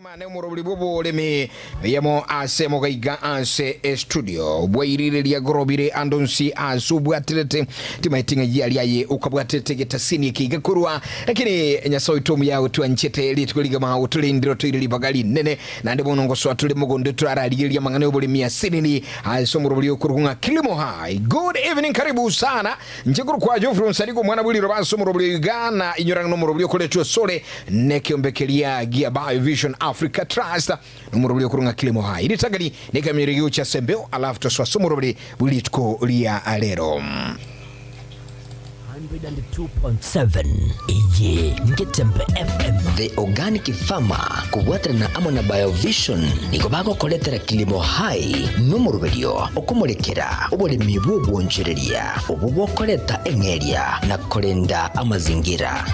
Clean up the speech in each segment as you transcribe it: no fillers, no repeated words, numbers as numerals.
Mane omorobori bw'oboremi eyemo ase mogaiga ase estudio bwairireria gorobire ande onsi ase obwaterete timaeti ng'a yari aye okabwaterete egetasini eke iga korwa lakini Nyasae oito omuya otwanchete rituko rigima otorendire otoire ribaga rinene naende bono ngosoa tore mogondo torararigereria amang'ana y'oboremi aseneni ase omorobori okorokwa ng'a Kilimo High. Good evening karibu sana Inche nkorokwa Geoffrey Onsarigo omwana bw'eriroba ase omorobori o Uganda inyora ng'a nomorobori okoretwa asore Nekeombe keria gia Biovision Africa Trust nomorobori okorwa ng'a Kilimo High. Ritang'ani nekaminyori gigochia ase embeo alafu tosoa ase omorobori bwe rituko ria rero. 102.7 Eye ngetembe FM. The Organic Farmer kobwaterana amo na Biovision nigo bagokoretera Kilimo Hai nomoroberio okomorekera oboremi bw'obwonchoreria obwo bokoreta eng'eria na korenda amazingira.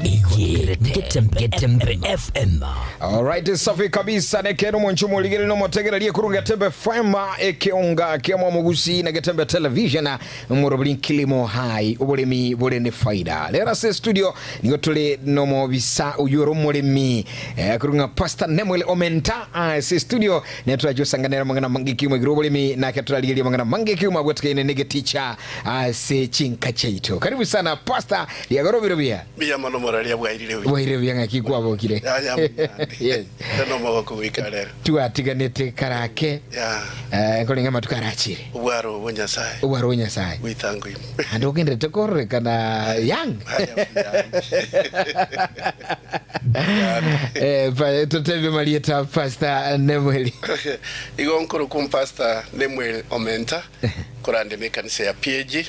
Eye Getembe, Getembe FM. Alright, safi kabisa nekero omonche omorigeri nomotegererie korwa Getembe FM ekeonga kia mwamogusi na Getembe Television Omorobori Kilimo Hai oboremi bore ne faida rero ase studio nigo tore nomobisa oyio ore omoremi eh, korwa ng'a Pastor Nemuel Omenta ase studio ne turache osanganera amang'ana amange kiuma igoro oboremi nake torarigerie amang'ana amange kiuma abwatekaine negeticha ase chinka chiaito karibu sana Pastor riagorobire buya Mbuya mono moraria bwairire buya. bwairire buya ng'aki kwabokire Yaya mbuya. yes Ndo nomogoko goika rero. Twatiganete karake Yeah. eh, nkorenge amatuko arachire Obwaro obwo Nyasaye. obwaro bwa Nyasaye Goitango ime. ande ogenderete kororekana young Aya mbuya. Eh, pa- totebie marieta Pastor Nemuel Igo nkorokwa Pastor Nemuel Omenta korande ne ekanisa ya PAG.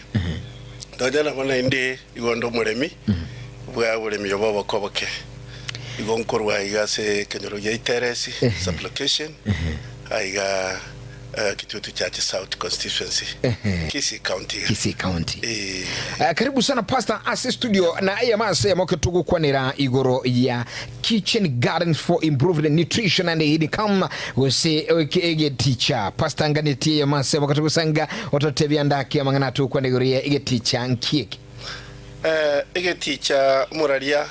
Nonya nabo naende igo nde omoremi bwa oboremi obo oboke oboke. Igo nkorwa iga ase ekenyoro gia Iteresi sub-location aiga Kitutu Church South constituency, Kisii County iga. Kisii County. Eh. Eh, karibu sana pastor ase studio na eyemo ase eyemo ketogokwanera igoro ya kitchen gardens for improved nutrition and income gose egeticha pastor nganetie eyemo ase eyemo ketogosanga ototebia ndaki amang'ana atokwana igoro ya egeticha nkieke Eh, egeticha omoraria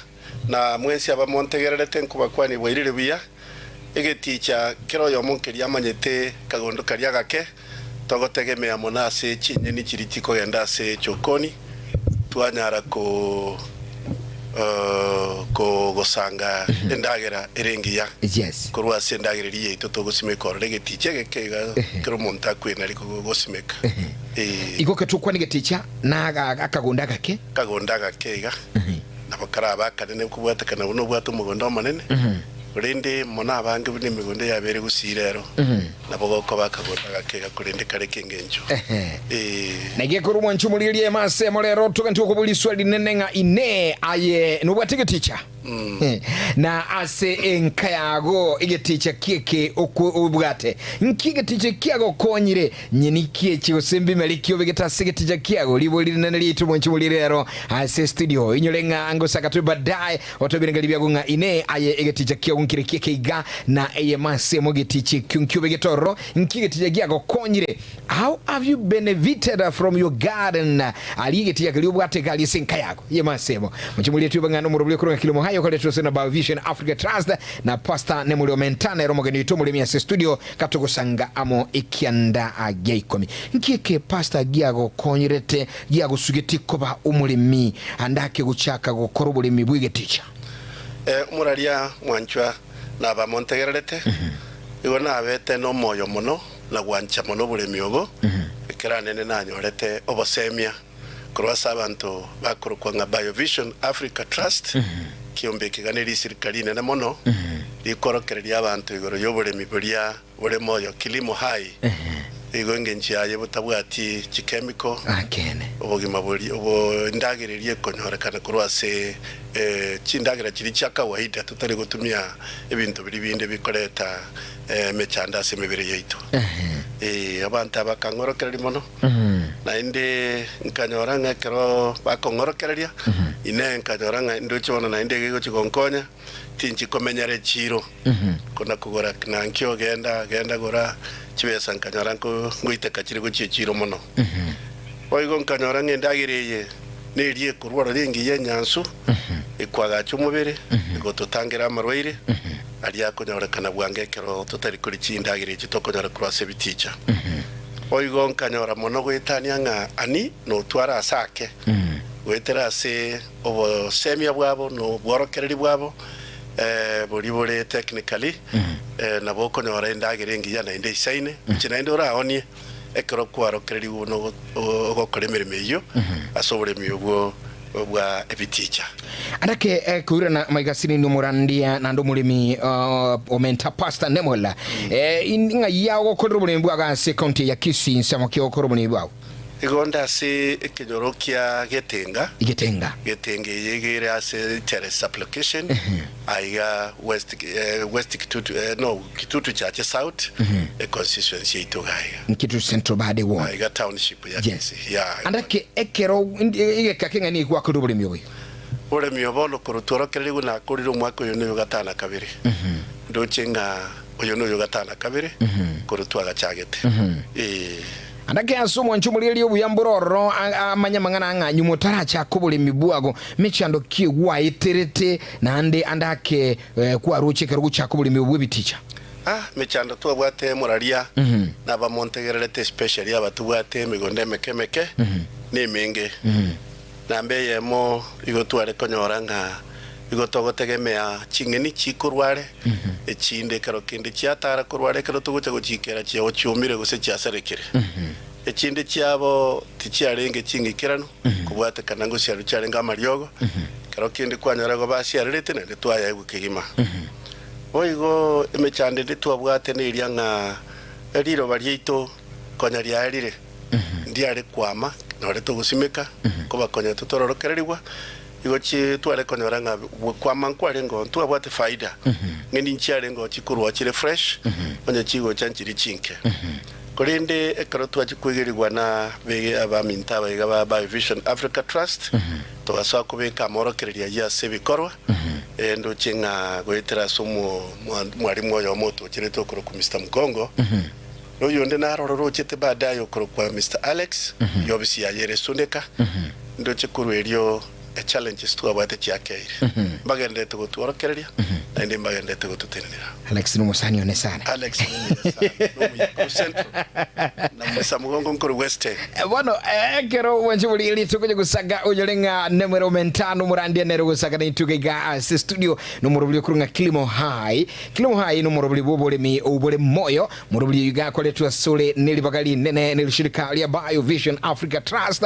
Na mwensi abamontegererete nkobakwanie bwairire buya, egeticha kera oyomo nkeria amanyete kagondo karia gake, togotegemea mono ase chinyeni chiria chikogenda ase chokoni, twanyara ko kogosanga endagera ere engiya Yes. korwa ase endagera eria yaito togosimeka ororo egeticha egeke iga kera omonto akwenari gosimeka. Ee. Igo ketokwana egeticha na akagondo agake. Kagondo agake iga. Nabo karabe akanene kobwatekana buna obwate omogondo omonene, korende mono abange buna emegondo yabeire gusii rero, nabo gokoba akagondo agake iga korende kare k'engencho. Ee. Na gekora omwancho omorigereria ime ase emo rero togente gokoboria riswali rinene ng'a Inee, aye nobwate egeticha? Na ase enka yago egeticha kieke obwate? Nki egeticha kiagokonyire? Nyeni ki echi gose mbimeri ki obegete ase egeticha kiago? Ribori rinene riaito mwanche morie rero ase studio. Inyore ng'a ngosaka twe baadaye otoe ebirengererio biago ng'a Inee, aye egeticha kiago nkere kieke iga na eyemo ase emo egeticha ekio nki obegete ororo? Nki egeticha giagokonyire? How have you benefited from your garden? Aria egeticha keria obwate iga aria ase enka yago. Eyemo ase emo. Mwanche morie twe bang'ana omorobori okorwa ng'a Kilimo High okoretwa ase na Biovision Africa Trust na Pastor Nemuri Omentana ere omogeni oito omoremi ase studio. Katogosanga amo ekianda gia ikomi. Nki eke pastor giagokonyerete giagosugetie koba omoremi ande ake gochaka gokora oboremi bw'egeticha? Eh, omoraria mwanchwa na abamontegererete, igo nabete nomoyo mono na gwancha mono oboremi obo, ekero anene nanyorete obosemia korwa ase abanto bakorokwa ng'a Biovision Africa Trust, kiombe eke iga nerisirika rinene mono rikorokereria abanto igoro y'oboremi boria bore moyo, kilimo hai, igo engencho yaye botabwati chikemiko, Ekeene. obogima boria obo endagera eria ekonyorekana korwa ase chindagera chiria chia kawaida totari gotumia ebinto biria binde bikoreta emechando ase emebere yaito. Ee, abanto aba bakang'orokereria mono, naende nkanyora ng'a ekero bakong'orokereria, inee nkanyora ng'a ndoche bono naende iga egochia gonkonya, tinchi komenyera echiiro, kona kogora nanki ogenda genda gora chibesa nkanyora nko ngoiteka chire gochia echiiro mono. Boigo nkanyora ng'a endagera eye neria ekorwa ororo engiya enyansu, ekwagacha omobere, egototangera amarwaire, aria akonyorekana bwango ekero totari koria chindagera echi tokonyora korwa ase ebiticha. Boigo nkanyora mono goetania ng'a ani notware ase ake, goetera ase obosemia bwabo na obworokereri bwabo boria bore technically, nabo okonyora endagera engiya naende eisaine, inche naende oraonie ekero kwarokererigwe buna ogokora emeremo eyio ase oboremi obwo bwa ebiticha. Andake koirana maigasini omorandia naende omoremi omenta Pastor Nemuel ng'ai agokorera oboremi bwago ase ekaunti ya Kisii nsemo ki ogokora oboremi bwago? Igo nde ase ekenyoro kia Getenga. Getenga. Getenga eye iga ere ase Tere sub-location, aiga West, West Kitutu, no, Kitutu Chache South, econstituency yaito iga aiga. Kitutu Central bade ward. Aiga township ya Yes. Kisii, yeah. Andake ekero egeka keng'ani eki gwakorire oboremi obo iga? Oboremi obo bono korwa tworokererigwe nakorire omwaka oyo noyo gatano na kabere. Ndoche ng'a oyo noyo gatano na kabere korwa twagachagete. Ee. Andake ase omwancho omorigereria obuya mbore ororo amanye amang'ana ng'a nyuma otarachaka oboremi bwago, mechando ki gwaeterete, naende ande ake kwaroche ekero gochaka oboremi obo bw'ebiticha. Ah, mechando twabwate moraria nabamontegererete especially abatobwate emegondo emeke emeke nemenge. Namba eyemo igo tware konyora ng'a igo togotegemea ching'eni chikorwa are, echinde ekero kende chiatara korwa are ekero togocha gochiikera chiao chiomire gose chiasarekire. Echinde chiabo tichiarenge ching'ikeranu, kobwatekana ngosiarwa chiarenge amariogo, ekero kende kwanyora igo basiarerete naende twayaegwa kegima. Boigo emechando ende twabwate neria ng'a riroba riaito konya riaerire. Ndiare kwama nore togosimeka, kobakonya totororokererigwa, igo chi tware konyora ng'a kwama nkwarengeo ntwabwate faida, ng'eni nchiarengeo chikorwa chire fresh, onye chigocha nchiri chinke. Korende ekero twachia koigerigwa na bege abaminto aba iga ba Biovision Africa Trust, togasoa kobeka amorokererio ayio ase ebikorwa, ndoche ng'a goetera ase omo mwalimu oyomo otocherete okorokwa Mister Mgongo, Na oyonde naro ororochete baadaye okorokwa Mister Alex, yobisi yaye ere Sundeka, ndoche korwa erio echallenges twabwate chiakeire. Mbagenderete gotworokereria, naende mbagenderete gototenenera. Alex nomosani one sana. Alex nomuya sana, nomuya korwa Central, na Musa Mugongo nkorwa Western. Bono ekero bwanche borigereria tokonya gosaga onyore ng'a nemwere omentano omorandia nere ogosaga naintwe iga ase studio nomorobori okorwa ng'a Kilimo High. Kilimo High nomorobori bw'oboremi obore moyo Morobori oyo iga akoretwe asore neribaga rinene nerishirika ria Biovision Africa Trust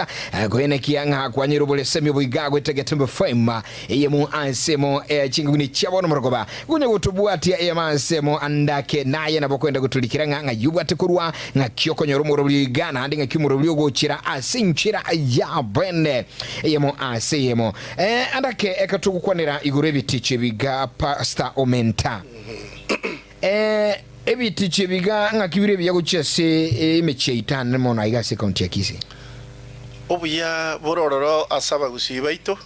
koenekia ng'a kwanyire oboresemi obo iga goeta Getembe FM eyemo ansemo chinguguni chia bono morogoba gonya gotobwatia eyemo ansemo andake naye nabo kwenda gotorikera ng'a ng'ai obwate korwa ng'aki okonyora omorobori oyo iga naende ng'aki omorobori ogochera ase enchera ya bene eyemo ase eyemo andake ekero togokwanera igoro ebiticho ebiga Pastor Omenta. Ebiticho ebi iga ng'aki bire ebiya gochia ase emechie yaito anene mono aiga ase ekaunti ya Kisii. Obuya bore ororo ase abagusii baito,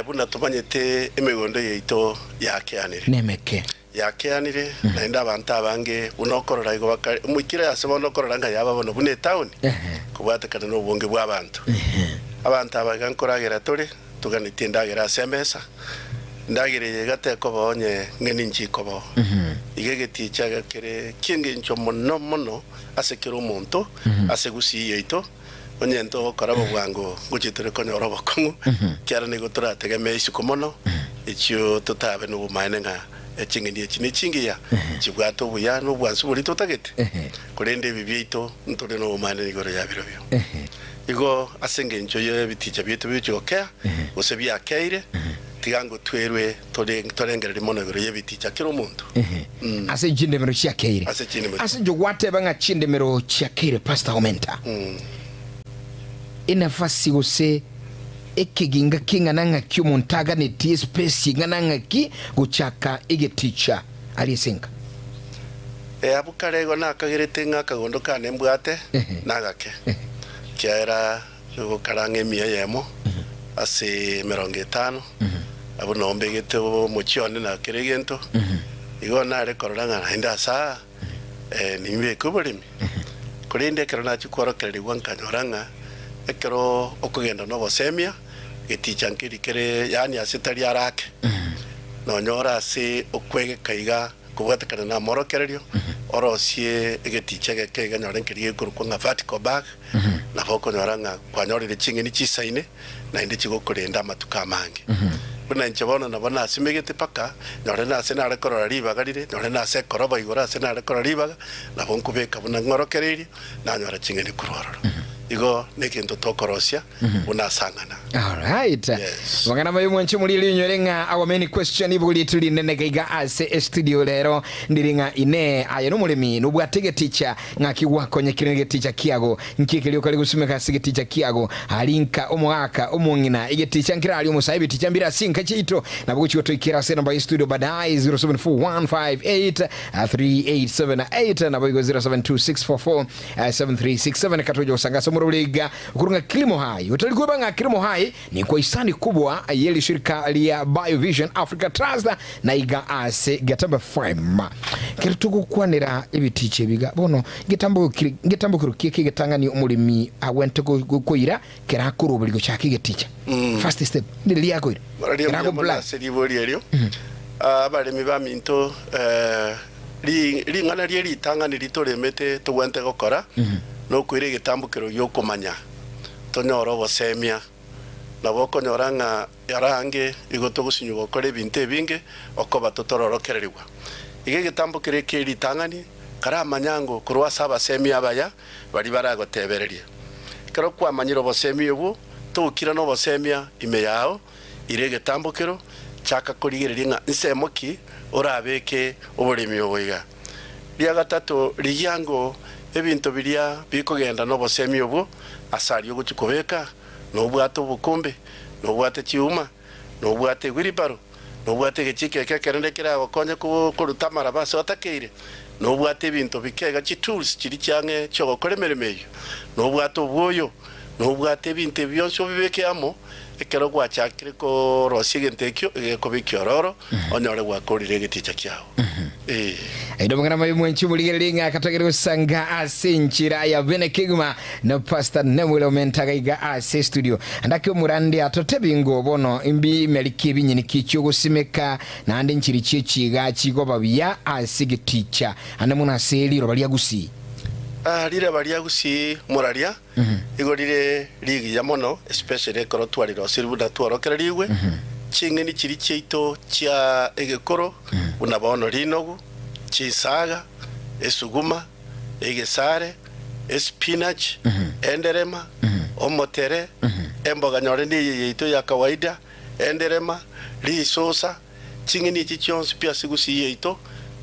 buna tomanyete emegondo yaito yakeanire. Nemeke. Yakeanire, naende abanto abange buna okorora igo bakare, moikire ase bono okorora ng'a yaba bono buna etaoni, kobwatekana nobonge bw'abanto. Abanto aba iga nkoragera tore, Toganetie endagera ase emesa, endagera eye iga tekobao onye ng'e ninche ikobao. Iga egeticha iga kere ki'engencho mono mono ase kera omonto ase gusii yaito, onye ntogokora bo bwango ngochia tore konyora obokong'u, ekiagera nigo torategemee isiko mono, echio totabe nobomaene ng'a ching'eni echi nechingiya, chibwate obuya na obwansu boria totagete, korende ebi biaito ntore nobomaene igoro ya birobio. Igo ase engencho y'ebiticha biaito bigochia gokea, gose biakeire, tiga ngotwerwe torengererie mono igoro y'ebiticha kera omonto. Ase chindemero chiakeire. Ase chindemero Ase inche gwateba ng'a chindemero chiakeire Pastor Omenta. Enafasi gose ekeginga king'ana ng'aki omonto aganetie espace eng'ana ng'aki gochaka egeticha aria ase enka. Abwo kare igo nakagerete ng'a akagondo kane mbwate nagake, ekiagera gokarang'a emia eyemo ase emerongo etano, abwo noo mbegete omochie one na kera egento. Igo nare korora ng'a naende ase aa nimbeke oboremi. Korende ekero nachia kworokererigwa nkanyora ng'a ekero okogenda nobosemia, geticha nkeri kere yaani ase tari arake, nonyore ase okwegeka iga Kobwatekana namorokererio, orosie egeticha egeke iga nyore nkeria gekorokwa ng'a vertical bag, nabo okonyora ng'a kwanyorire ching'eni chisaine naende chigokorenda amatuko amange. Buna inche bono nabo nasimegete mpaka nyore nase nare korora ribaga rire, nyore nase ekoroba igoro ase nare korora ribaga, nabo nkobeka buna ng'orokereirie, nanyora ching'eni korwa ororo. Igo negento tokorosia buna ase ang'ana. Alright. Yes. Mang'ana maye mwanche muri rinyore ng'a our main question ibugu ritu rinene gaiga ase estudio rero ndiri ng'a ine aye nomoremi nobwate egeticha ng'aki gwakonyekire negeticha kiago nki ekeri okare gosimeka ase egeticha kiago ari nka omogaka omong'ina egeticha nkere ari omosae ebiticha mbire ase enka chiaito nabo gochi gotoikera ase enamba ya studio baadaye 074158 3878 nabo igo 072644 7367 katoja gosanga ase omorobori iga Okorwa ng'a Kilimo Hai, otari kweba ng'a Kilimo Hai nikwa isani kubwa ye rishirika ria Biovision Africa Trust na iga ase Getembe FM. Kero togokwanera ebiticha ebiga bono ngetambokero ki eke egetang'ani omoremi agwente koira kero akoroberia gochaka egeticha? First step ndiri riakoira Bararia kero mbuya ako mono plan. ase ribori erio. Abaremi baminto ring'ana rie ritang'ani ritoremete togwente gokora nokoira egetambokero gi'okomanya, tonyore obosemia. Nabo okonyora ng'a arange igo togosinywa gokora ebinto ebinge okoba totororokererigwa. Iga egetambokero eke ritang'ani karamanya ng'o korwa ase abasemia abaya baria baragotebererie. Ekero kwamanyire obosemia obwo, tokira nobosemia ime yao, Ira egetambokero, chaka korigereria ng'a nsemo ki orabeke oboremi obo iga. Ria gatato, rigia ango ebinto biria bikogenda nobosemi obwo ase aria ogochia kobeka, nobwate obokombe, nobwate chiuma, nobwate ewilibaro, nobwate egechiko eke ekerende keragokonye koruta amaraba ase otakeire, nobwate ebinto bike iga chitools chiria chiang'e chiogokora emeremo eyio, nobwate obwoyo, nobwate ebinto ebi bionsi obibeke amo. Ekero gwachakire korosia egento ekio, egekoba ekiororo, onyore gwakorire egeticha kiao. Ee. Aye nomong'ina moyo mwenchi omorigererie ng'a akatagere gosanga ase enchera ya bene kegima na Pastor Nemuel Omentaga iga ase estudio. Andake omorande atotebi ngo bono imbi meriki ebinyeni ki chiogosimeka naende nchiri chie chiga chigoba buya ase egeticha ande mono ase riroba ria Gusii. Ah, riraba ria Gusii moraria Igo rire rigiya mono, especially ekero twarirosire buna tworokererigwe, ching'eni chiria chiaito chia egekoro buna bono rinogu, chinsaga, esuguma, egesare, espinach, enderema, omotere, emboga nyore neye yaito ya kawaida, enderema, risosa, Ching'eni echi chionsi pi ase gusii yaito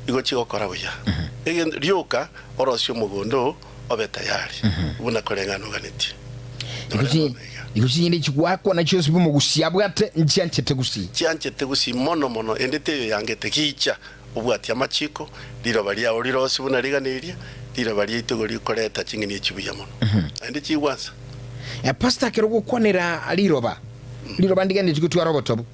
igo chigokora buya. Egento rioka orosie omogondo oo obe tayari, buna koreng'ana oganetie. Igo Nore chi- bono iga. igo ching'eni chigwakwa na chionsi pi omogusii abwate nchianchete gusii. Chianchete gusii mono mono, ende teiyo yangete gicha obwatie amachiko, riroba riao rirosie buna riganeirie, riroba riaito igo rikoreta ching'eni echi buya mono. Naende chigwansa. Eh, pastor ekero ogokwanera riroba, riroba ndigendereti gotwara obotobu.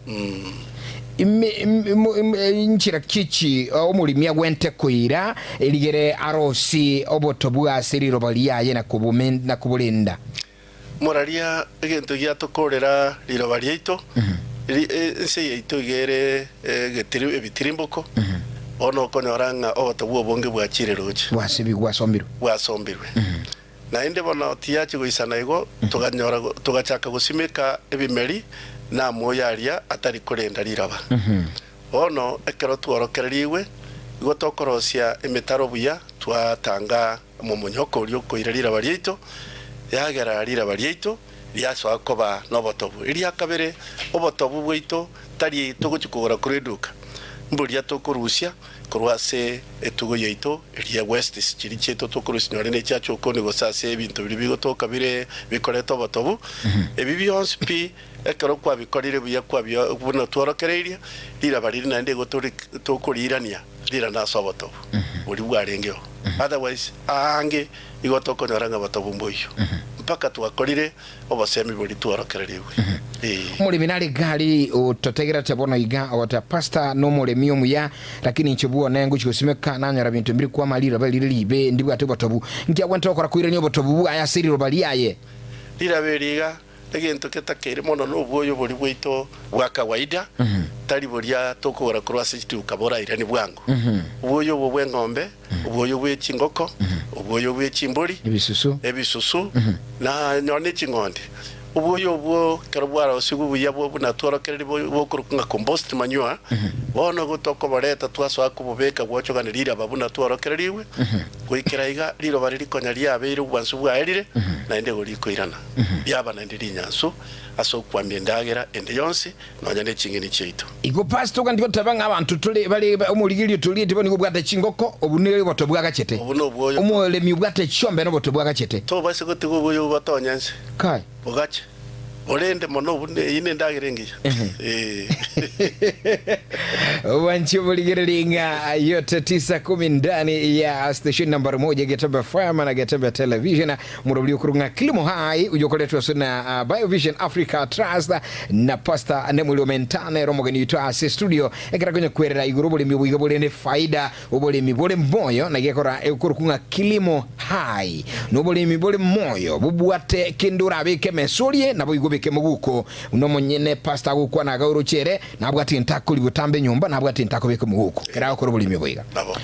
Ime- im- im- im- eh, inchera ki echi eh, omoremi agwente koira erigere arosie obotobu ase riroba riaye na kobome- na koborenda? Moraria egento giatokorera riroba riaito, ri- e- ense yaito iga ere egetiri ebitirimboko, bono okonyora ng'a obotobu obonge bwachire roche, Bwasibigwe bwasombirwe. bwasombirwe. Naende bono tiyachia goisana igo, tokanyora togachaka gosimeka ebimeri na amoyo aria atari korenda riraba. Bono ekero tworokererigwe, igo tokorosia emetaro buya, twatanga omomonyoko oria okoira riraba riaito, yagera riraba riaito riasoa koba nobotobu. Eria kabere, obotobu bwaito tari togochia kogora korwa eduka, mboria tokorusia Korwa ase etugo yaito eria wastes chiria chiaito tokorusia nonye ne chia chokoni gose ase ebinto biria bigotoka bire bikoreta obotobu, ebi bionsi pi ekero kwabikorire buya kwabia buna tworokereirie, riraba riria naende igo tori tokoriirania rirane ase obotobu. Boria bwarengeo. Otherwise aange igo tokonyora ng'a botobu mboiyo. Mpaka twakorire obosemi boria tworokererigwe. Ee. Omoremi nare gari ototegerete bono iga ogoteba pastor nomoremi omuya lakini inche bwone ngochi gosimeka nanyora binto mbiri kwama riroba rire ribe ndibwate obotobu nki agwenerete gokora koirania obotobu bwaye ase riroba riaye. Riraba eri iga Egento getakeire mono nobwoyo boria bwaito bwa kawaida, tari boria tokogora korwa ase chituka borairanie bwango. Obwoyo obwo bw'eng'ombe, obwoyo bwe chingoko, obwoyo bwe chimbori, Ebisusu. ebisusu, na nonya ne ching'ondi. Obwoyo obwo ekero bwarosigwe buya bwo buna tworokereria bo bokorokwa ng'a compost manure, bono igo tokoboreta twasoa kobobeka gwochogana riraba buna tworokererigwe, goikera iga riroba riria konya riabeire obwansu bwaerire, naende igo rikoirana. Riaba naende rinyansu ase okwamia endagera ende yonsi, nonya ne ching'eni chiaito. Igo Pastor ogandi goteba ng'a abanto tore bare omorigererio torieti bono nigo obwate chingoko, obu nere oboto bwagachete. Obu nobwoyo. Omoremi obwate chiombe noboto bwagachete. Tobaisa gotiga oboyo botonye ense. Kai. Bogache. Orende mono obu eyio nendagera engiya. Ee. Wanchi oborigereria ng'a yote tisa kumi ndani ya station nambari moja Getembe FM na Getembe Television Omorobori okorwa ng'a Kilimo High oyio okoretwa ase na Biovision Africa Trust na Pastor Nemuel Omentana ere omogeni oito ase studio ekero akonya kwerera igoro oboremi obo iga bore ne faida oboremi bore moyo na gekora ekorokwa ng'a Kilimo High noboremi bore moyo bobwate kende orabeke emesa orie nabo igo obeke moguko buna omonyene Pastor agokwana iga oroche ere nabwate gento akori gotamba enyomba nabwate gento akobeka omoguko ekero agokora oboremi obo iga. Nabo.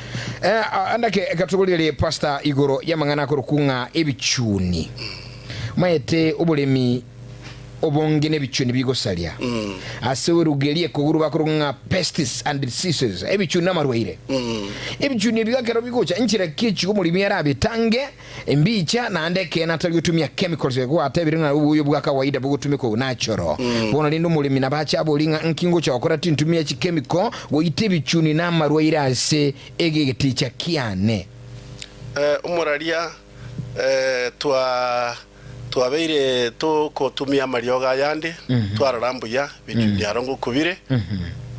Andake ekatogoririe pastor igoro y'amang'ana akorokwa ng'a ebichuni. Omanyete oboremi obonge nebichuni bigosaria. Ase orugeria ekoguru bakorokwa ng'a pests and diseases, ebichuni namarwaire. Ebichuni ebi ekero bigocha enchera ki echigo omoremi arabitange embicha naende ekeene atari gotumia chemicals gwatebire ng'a oboyo bwa kawaida bogotumeka obo nachoro. Bono rende omoremi nabo ache aborie ng'a nki ngocha gokora tintumia chichemical goita ebichuni na amarwaire ase egeticha kiane. Omoraria, twa twabeire togotumia amariogo ayande, twarora mbuya ebichuni aro ngokubire,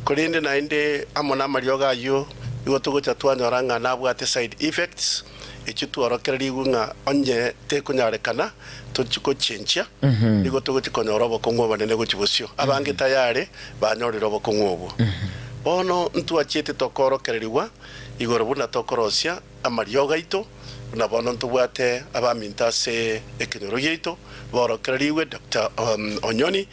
korende naende amo namariogo ayio igo togocha twanyora ng'a nabwate side effects, echio tworokererigwe ng'a onye tekonyarekana tochie gochenchia, nigo togochia konyora obokong'u obonene gochia bosio. Abange tayari banyorire obokong'u obwo. Bono ntwachiete tokorokererigwa igoro buna tokorosia amariogo aito, buna bono ntobwate abaminto ase ekenyoro giaito borokererigwe, Doctor Onyoni,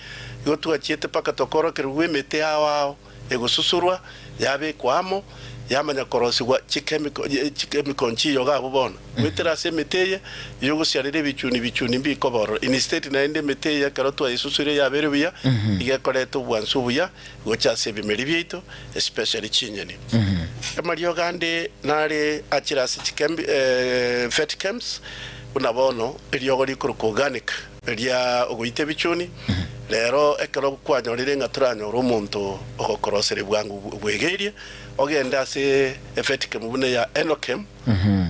igo twachiete mpaka tokorokererigwa emete ao ao. egosusurwa, yabekwa amo, yamanya korosigwa chikemiko nchiyoga abwo bono. Goetera ase emete eye y'ogosiarera ebichuni bichuni mbikoba ororo. Instead naende emete eye ekero twayesusuire yabeire buya, iga ekoreta obwansu obuya gocha ase ebimeri biaito especially chinyeni. Amariogo ande nare achire ase chikembi fertchems buna bono eriogo rikorokwa organic. Eria ogoita ebichuni, rero ekero kwanyorire ng'a toranyore omonto ogokoroseria bwango bwegeirie, ogende ase efetikemu buna eya Enokem,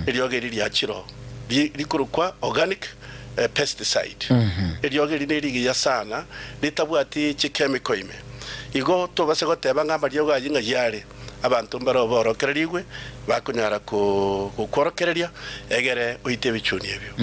eriogo eri riachire oo, rikorokwa organic pesticide. Eriogo eri nerigiya sana, ritabwati chichemical ime. Igo tobase goteba ng'a amariogo ayio ng'ai are, abanto mbare oborokererigwe, bakonyara gokworokereria, egere oite ebichuni ebio.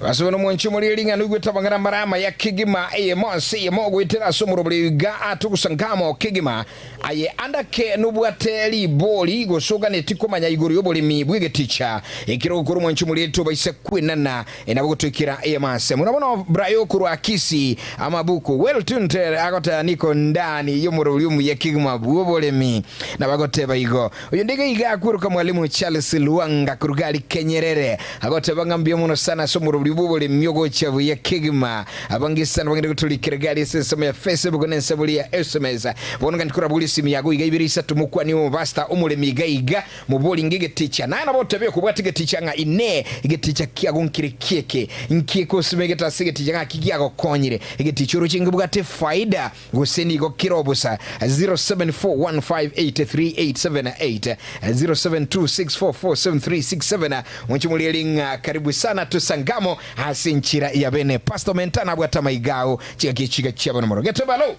Ase bono mwanche omorie ring'ana oigwete amang'ana amare amaya kegima, eyemo ase eyemo, ogoetera ase omorobori iga atogosangama kegima. Aye andake nobwate ribori, gose oganeti komanya igoro y'oboremi bw'egeticha ekero ogokora omwanche omorie tobaisa kwenana, nabo gotoikera eyemo ase. Muna bono Brayo korwa Kisii, Amabuku, well tuned agoteba niko ndani y'omorobori omuya kegima bw'oboremi. Nabo agoteba igo. Oyo ndege iga akweroka Mwalimu Charles Lwanga koruga aria Kenyerere, agoteba ng'a mbuya mono sana ase omorobori bw'oboremi ogocha buya kegima. Abange sana bagende gotorikera iga aria ase ensemo ya Facebook na ensemo eria ya SMS. Bono gandi korabore esimi yago iga ibere isato mokwanie omopastor omoremi iga iga mobori ng'a egeticha. Naye nabo otebe okobwata egeticha ng'a inee egeticha kiago nkere kieke? Nki ekosimegete ase egeticha ng'aki giagokonyire? Egeticha oroche ngebwate efaida? Gose nigo kere obosa 0741583878, 0726447367. Monche morigererie ng'a karibu sana Tusangamo ase enchera ya bene. Pastor Menta nabwate amaiga ao chingaki echiga chia bono mono. Getembe alo!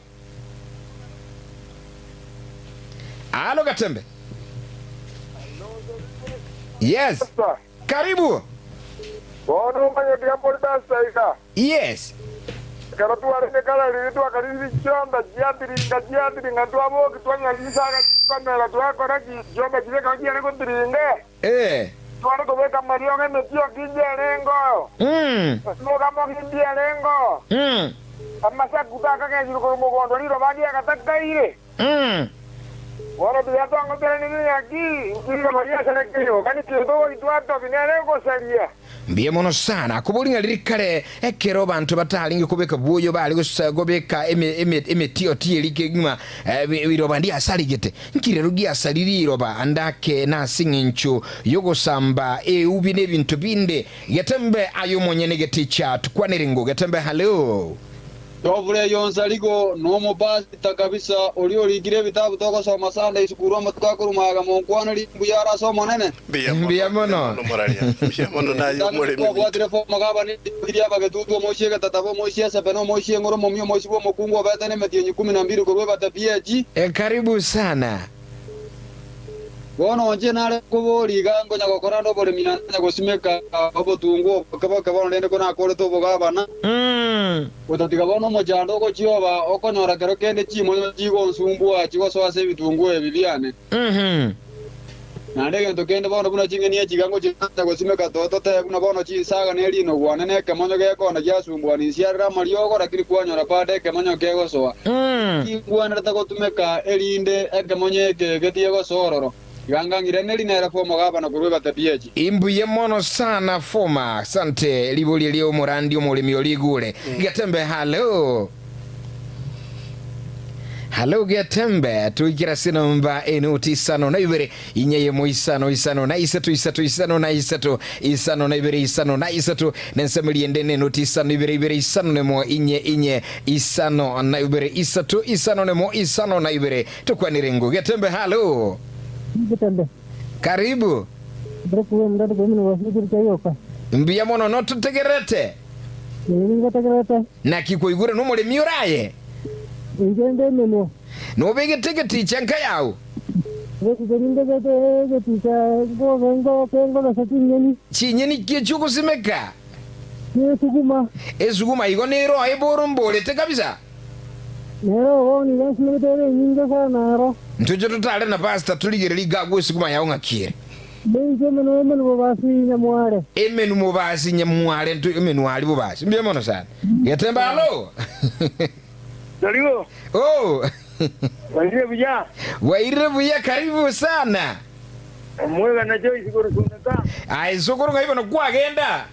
Alo Gatembe! Yes. Pastor. Karibu. Bono omanye tiga mbori pastor iga. Yes. Ekero twarenge kare riria twakarire chiombe chiatiringa chiatiringa twaboki twanyora chinsaga chikomera twakora ki chiombe chiria ekero chiare gotiringa Eh. tware kobeka amariogo emetio kinche erengeo Omogamba ogindia arengeo, amasaku takagechire korwa mogondo, riroba riagatakaire. Bono tiga twangoteranirie ng'aki, inki riroba riasarekeire, gokani tinto goitwa atobi nere ogosaria. Mbuya mono sana. Akobori ng'a riria kare ekero abanto batarenge kobeka bwoyo bare gosa kobeka eme eme emetioti eria kegima riroba ndiasarigete. Nki rero giasaririe riroba ande ake nase eng'encho yogosamba eubi na ebinto binde Getembe aye omonyene geticha tukwanere ngo Getembe hallo. Tobure yonsarigo nomopasita kabisa oria orikire ebitabu togosoma Sunday sukuru amatuko akorwa magega monkwaneri mbuya are ase Omonene. Mbuya mono, Mbuya mbuya mono. mono moraria. Mbuya mono naye Ritang'ani omoremi ominto. twabwatire fomo gabana ebiria abagetutu omoisia egetatabo omoisia esepe na omoisia eng'ora omomia omoisia bw'omokungu obete nemetienyi ikomi na mbiri korwa ebate PH. Karibu sana. Bono inche nare koboria iga, nkonya gokora nde oboremi naende nkonya gosimeka obotungu oboke boke bono rende konakorete obogabana, gotatiga bono omochando ogochia oba okonyora kero kende chimonyo chigonsumbua chigosoa ase ebitunguo ebi biane. Naende egento kende bono buna ching'eni echi iga ngochia nacha gosimeka tototebe buna bono chinsaga ne rinogwane na ekemonyo gekona giasumbua ninsiarere amariogo, lakini kwanyora bado ekemonyo kegosoa. Ninki ngwenerete gotumeka erinde ekemonyo eke getige gosoa ororo? Iga ngang'ire neri nere fomogabana korwa ebatebi echi. Imbuya mono sana foma asante riboria ria omorandi omoremi origure getembe hallo Hallo Getembe tuikira ase nomba enoti isano na ibere inye yemo isano isano na isato isato isano na isato isano na ibere isano na isato nensemo riende nenoti isano ibere ibere isano nemo inye inye isano na ibere isato isano nemo isano na ibere tukwanire ngo Getembe hallo Getembe karibu ndire kuwenda ndikuimina wasikiri chayoka mbuya mono nototegerete ningotegerete naki kwaigure nomoremi oraye inche nde emenwa Nobegete egeticha enka yao. Egeticha nimbegete egeticha ngobe ngoke ngogesa chinyeni. Chinyeni ki echio ogosimeka? Nesuguma. Esuguma igo nero eboro mborete kabisa. Nero bono nigo nsimegete ere enyinge sana ero. Ntoche totare na pastor torigererie iga agwo esuguma yao ng'aki ere. Ninche emenwa emenu bobasi nyamware. Emenu mobasi nyamware nto emenu aria bobasi. Mbuya mono sana. Getembe alo. Jarigo, Oh. bwairire buya? Bwairire buya karibu sana. Omwegana Joyce korwa Suneka. Aye sokoro ng'ai bono kwagenda?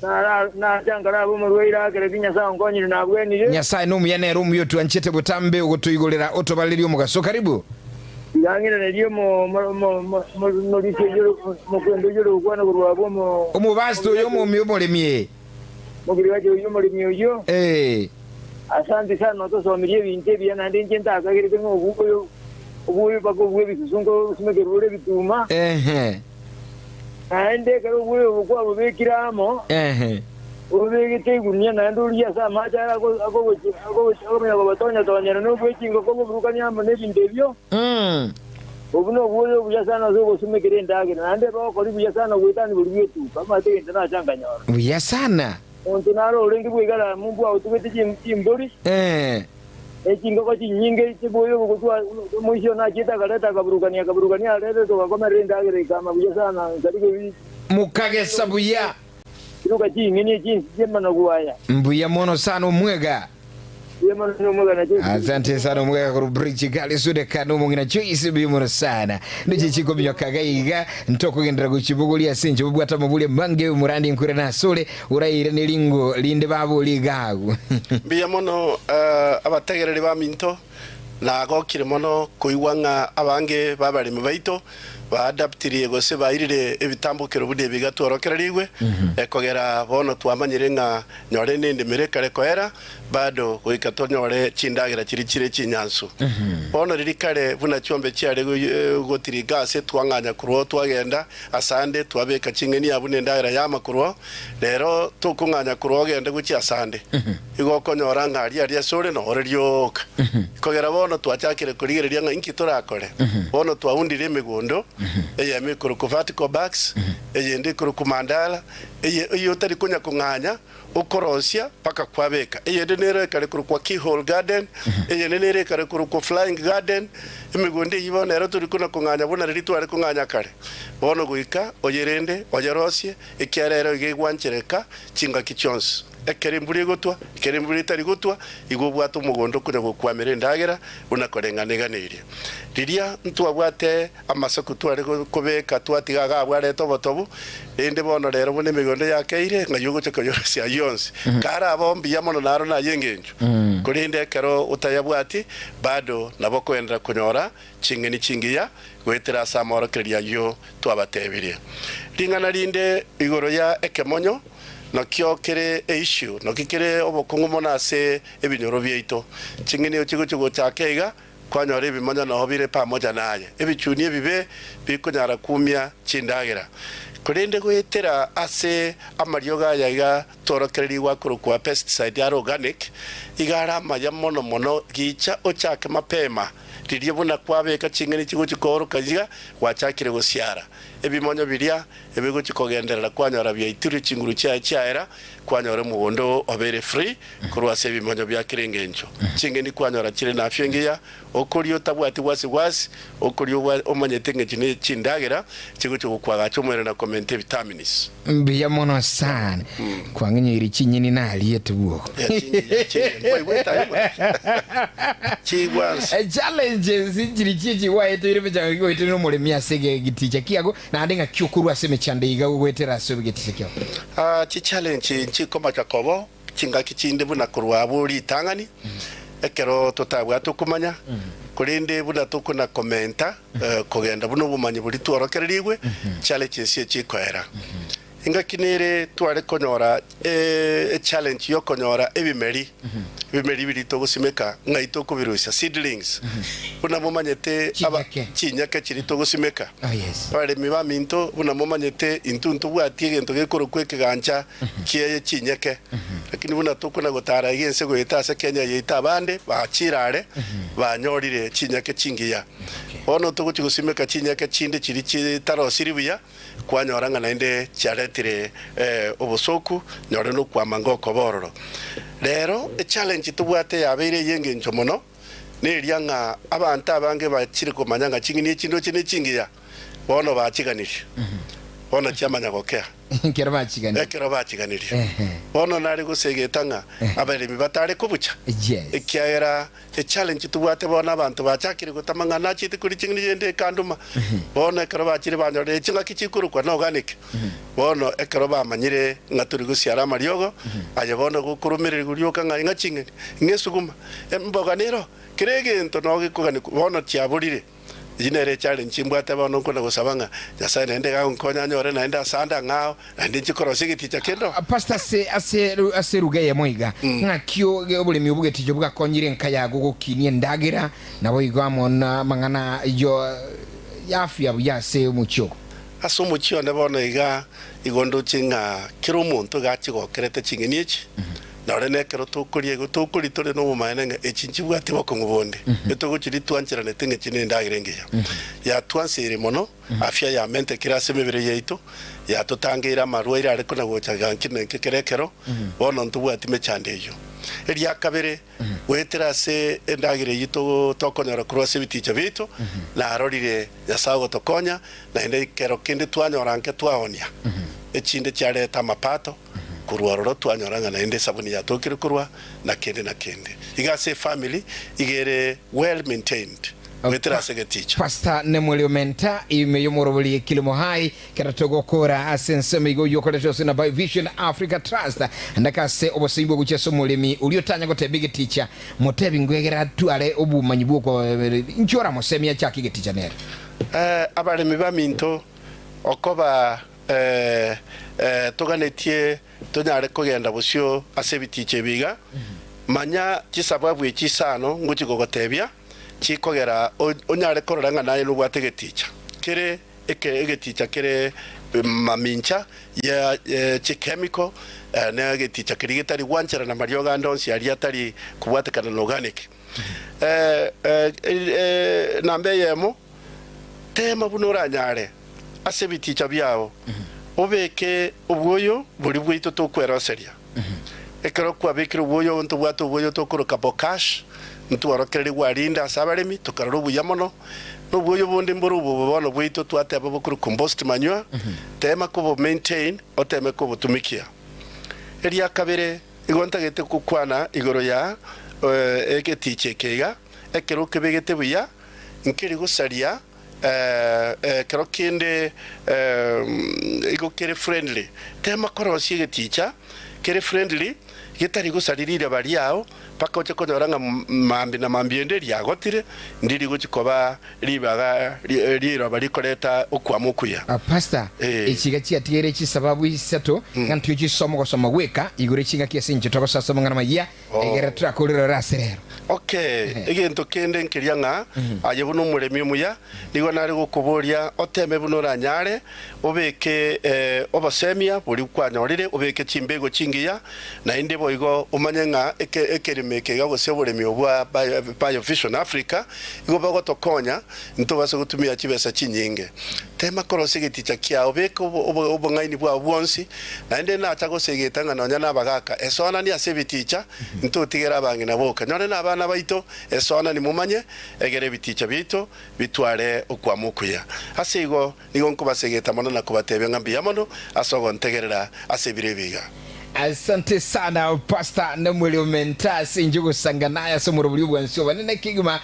Nara nacha nkarabe omorwaire akere ki Nyasae onkonyire nabwenire. Nyasae nomuya nere omuya otwanchete botambe ogotoigorera otobarerie omogaso karibu. Tiga ng'iranerie omo omo omo omorisia oyio omokwenda oyio ore gokwana korwa abwo omo Omobasta oyo omomi omoremi ee. Omokirigachi oyio omoremi oyio. Ee. Asante sana otosomirie ebinto ebiya naende inche ntakagerete ng'a obuya obuya mpaka obue ebisusu nkosumekerwa ore ebituma. Ehe. Naende ekero obuya obo kwabobekire amo, Ehe. obobegete igunia naende origie ase amache aya akogochi akogochi akomanya kobotonya-tonyera na obwe chingoko oboburukanie amo nebinto ebio. Obwo nobwoyo obuya sana ase ogosumekera endagera, naende bogokora buya sana goetania boria bw'etuka. Amate egento nacha nkanyora. Buya sana. Omonto naro orenge bw'igara mumbu aotugete chimbori, ne chingoko chinyinge chiboyo ogotwa omoisia one achiete akareta akaburukania akaburukania arete togakomerera endagera ekama buya sana nkarika ebi Mokagesa buya. chiruka ching'eni echinsi chi'emanogwa aya. Mbuya mono sana omwega. Mbuya mono nomwega na Joyce. Asante sana omwega korwa Bridge Gale Sudeka nomong'ina Joyce mbuya mono sana. Ndoche chikominyoka iga iga ntokogenderera gochibogoria ase inche bobwate amabori amange omorandi nkwire nasore oraire ne ringo rinde babori iga agwo. Mbuya mono abategereri baminto, nagokire mono koigwa ng'a abange b'abaremi baito baadaptirie gose bairire ebitambokero buna ebi iga tworokererigwe, ekogera bono twamanyire ng'a nyore nendemero ekare koera, Bado goika tonyore chindagera chiria chire chinyansu. Bono riria kare buna chiombe chiare gotiringa ase twang'anya korwa oo twagenda asande, twabeka ching'eni abwo nendagera yama korwa oo, rero tokong'anya korwa oo ogende gochia asande. Igo okonyora ng'a aria aria ase ore nore rioka. Kogera bono twachakire korigereria ng'a inki torakore. Bono twaundire emegondo. Eyemo ekorokwa vertical bags, eyende ekorokwa mandala, eye eye otari konya kong'anya okorosia mpaka kwabeka. Eyende nero ekare korokwa keyhole garden, eyende nere ekare korokwa flying garden. Emegondo eyio bono ero tori kona kong'anya buna riria tware kong'anya kare. Bono goika oyerende, oyerosie, ekiagera ero iga egwanchereka chingaki chionsi. Ekero embura egotwa, ekero embura etari gotwa, igo obwate omogondo okonya gokwamera endagera buna koreng'ana eganeirie. Riria ntwabwate amasaku tware kobeka twatiga iga abwo arete obotobu, rende bono rero buna emegondo yakeire, ng'ai ogocha koyorosia ayio onsi? Kare abo mbuya mono naro naye engencho, korende ekero otayabwati, bado nabo okogenderera konyora ching'eni chingiya goetera ase amorokererio ayio twabatebirie. Ring'ana rinde igoro ya ekemonyo. Nakio kere eissue, naki kere obokong'u mono ase ebinyoro biaito. Ching'eni echi chigochia gochaka iga, kwanyora ebimonyo nao bire pamoja naye, ebichuni ebibe bikonyara kumia chindagera. Korende goetera ase amariogo aya iga tworokererigwe akorokwa pesticide are organic, iga are amaya mono mono gicha ochake mapema riria buna kwabeka ching'eni chigochia kooroka iga gwachakire gosiara ebimonyo biria Ebigochia kogenderera kwanyora biaitirwe chinguru chiaye chiaera, kwanyora omogondo oo obeire free korwa ase ebimonyo bia kera engencho. Ching'eni kwanyora chire na afya engiya, okoria otabwati wasi wasi, okoria obwa omanyete ng'a echi ne chindagera chigochia gokwagacha omobere na komenta evitamins. Mbuya mono sana. Kwang'inyoirie chinyeni nariete bwogo. Yeah, chingiya, chingiya. Nkwaigwete aye buna? Chigwansa. Challenges nchiri chichi gwaeteire emechango gigoeteire nomoremi ase egeticha kiago Naende ng'aki okorua ase emechando eye iga goetera ase obegeticha kiao? Chichallenge nchikomacha kobo chingaki chinde buna korwa abwo ritang'ani ekero totabwate okomanya, korende buna tokona komenta kogenda buna obomanyi boria tworokererigwe, challenges echi chikoera. Engaki nere tware konyora echallenge yokonyora ebimeri, ebimeri biria togosimeka ng'ai tokobirusia, seedlings, buna momanyete aba Chinyeke. chinyeke chiria togosimeka. Oh, yes. Abaremi baminto, buna momanyete intwe ntobwati egento gekorokwa ekegancha kie chinyeke, lakini buna tokona gotara iga ense goeta ase Kenya yaito abande bachire are banyorire chinyeke chingiya. Bono togochia gosimeka chinyeke chinde chiria chitarosiri buya, Kwanyora ng'a naende chiaretire obosooku, nyore nokwama ngokoba ororo. Rero echallenge tobwate yabeire ey'engencho mono, neria ng'a abanto abange bachire komanya ng'a ching'eni echi ndoche nechingiya, bono bachiganirie, bono chiamanya gokea. Ekero bachiganirie. Ekero bachiganirie. Ehe. Bono nare gosegeta ng'a abaremi batare kobucha, Yes. ekiagera Echallenge tobwate bono abanto bachakire gotama ng'a nachete koria ching'eni rende ekanduma. Bono ekero bachire banyorire ching'aki chikorokwa na organic. Bono ekero bamanyire ng'a tori gosiara amariogo, aye bono gokorumererigwa rioka ng'a ing'a ching'eni, ing'a esuguma, emboga nero, kera egento noo gekoganikwa bono chiaborire. Eyio nere echallenge mbwate bono nkona gosaba ng'a Nyasae naende iga agonkonya anyore naende asande ang'ao, naende inche korosia egeticha kende oo. Pastor ase ase ase eruga eyemo iga, ng'aki oboremi obwo geticha bwakonyire enka yago gokinia endagera, naboigo amo namang'ana yo y'afya buya ase omochie ogo? Ase omochie one bono iga, igo ndoche ng'a kera omonto iga achigokerete ching'eni echi, Nore nekero tokoria igo tokoria tore nobomaene ng'a echi nchibwati bokong'u bonde, etogochiria twancheranete ng'a echi nendagera engiya. Yatwanseire mono, afya yamentekire ase emebere yaito, yatotangeire amarwaire are kona gocha ganki na inke kera ekero, bono ntobwati mechando eyio. Eria kabere, goetera ase endagera eyio tokonyora korwa ase ebiticha biaito, narorire Nyasae ogotokonya, naende ekero kende twanyora nke twaonia, echinde chiareta amapato, Korwa ororo twanyora ng'a naende esabuni yatokire korwa na kende na kende. Iga ase efamily iga ere well maintained goetera ase egeticha. Pastor Nemweli Omenta ime y'omorobori Kilimo High kero togokora ase ensemo igo oyio okoretwa ase na Biovision Africa Trust ndaka ase oboseibwa gochia ase omoremi oria otanya goteba egeticha motebi ngwegera atware obomanyi bwoko inki oramosemie achake egeticha nere. Abaremi baminto okoba Ee, toganetie tonyare kogenda bosio ase ebiticha ebi iga. Manya chisababu echi isano ngochia gogotebia, chikogera onyare korora ng'a naye nobwate egeticha kere egeticha kere mamincha ye chichemical, na egeticha keria getari gwancherana mariogo ande onsi aria atari kobwatekana na organic. Namba eyemo. Tema buna oranyare ase ebiticha biao, obeke obwoyo boria bwaito tokweroseria. Ekero kwabekire obwoyo, ntobwate obwoyo tokoroka bokash, ntworokererie gwarinde ase abaremi, tokarora obuya mono. Na obwoyo bonde mbore obo bono bwaito twateba bokorokwa compost manure, tema kobo maintain, oteme kobotumikia. Eria kabere, igo ntagete gokwana igoro ya egeticha eke iga, ekero okebegete buya, nkeri gosaria ekero kende igo kere friendly. Tema korosia egeticha kere friendly getari gosaria riraba riao mpaka oche konyora ng'a mambia na mambia ende riagotire ndiri gochi koba ribaga riroba rikoreta okwama okuya. Pastor, echi iga chiatigaire chisababu isato ng'a ntwe chisoma ogosoma gweka igoro echingaki ase inche togosasa amang'ana amayia Egere torakorerore ase rero. Okay, egento kende nkeria ng'a aye buna omoremi omuya, nigo nare gokoboria oteme buna oranyare, obeke obosemia boria kwanyorire, obeke chimbego chingiya, naende boigo omanye ng'a eke ekerimo eke iga gose oboremi obwo bwa Biovision Africa igo bogotokonya ntobase gotumia chibesa chinyinge. Tema korosia egeticha kiao, beka obong'aini bwao bwonsi, naende nacha gosegeta ng'a nonya nabagaaka, esoanani ase ebiticha, ntotigere abang'ina boka. Nyore nabana baito, esoanani momanye, egere ebiticha biaito bitware okwama okuya. Ase igo nigo nkobasegeta mono na kobatebia ng'a mbuya mono ase ogontegerera ase ebiro ebi iga. Asante sana Pastor Namweli Omenta ase inche gosanga naye ase omorobori obwansi obanene kegima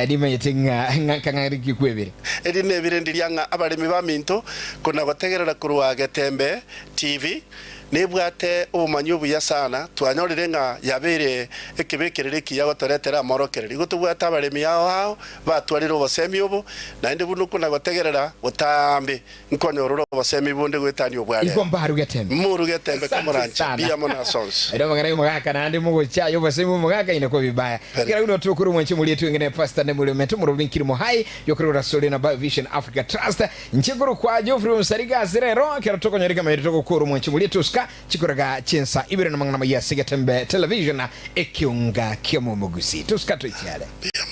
nimanyete ng'a ng'anka ng'ariki kwebere. Eri nebire ndiria ng'a abaremi baminto kona gotegerera korwa Getembe TV nebwate obomanyi obuya sana, twanyorire ng'a yabeire ekebekerero ekiya gotoretera amorokereri. Igo tobwate abaremi ao ao batwarire obosemi obo, naende buna okona gotegerera botambe Nkonyorora obosemi bonde goetania obware. Igo mbaruge tembe. Moruge tembe Asante komoranche. sana. Mbuya mono ase onsi. Ere amang'ana y'omogaka naende mogocha y'obosemi bw'omogaka ine kwa vibaya. Kera buna otokore omwanche omorietu engene Pastor Nemuel Omento omorobori nkiri mohai yokorora sore na Biovision Africa Trust. Inche nkorokwa Geoffrey Omosariga ase rero kero tokonyora ekemanyererio togokora omwanche omorietu osika chikoraga chinsa ibere namang'ana amaya ase Getembe Television ekiunga ki'omomogusi. Tosika toichiare. Mbuya.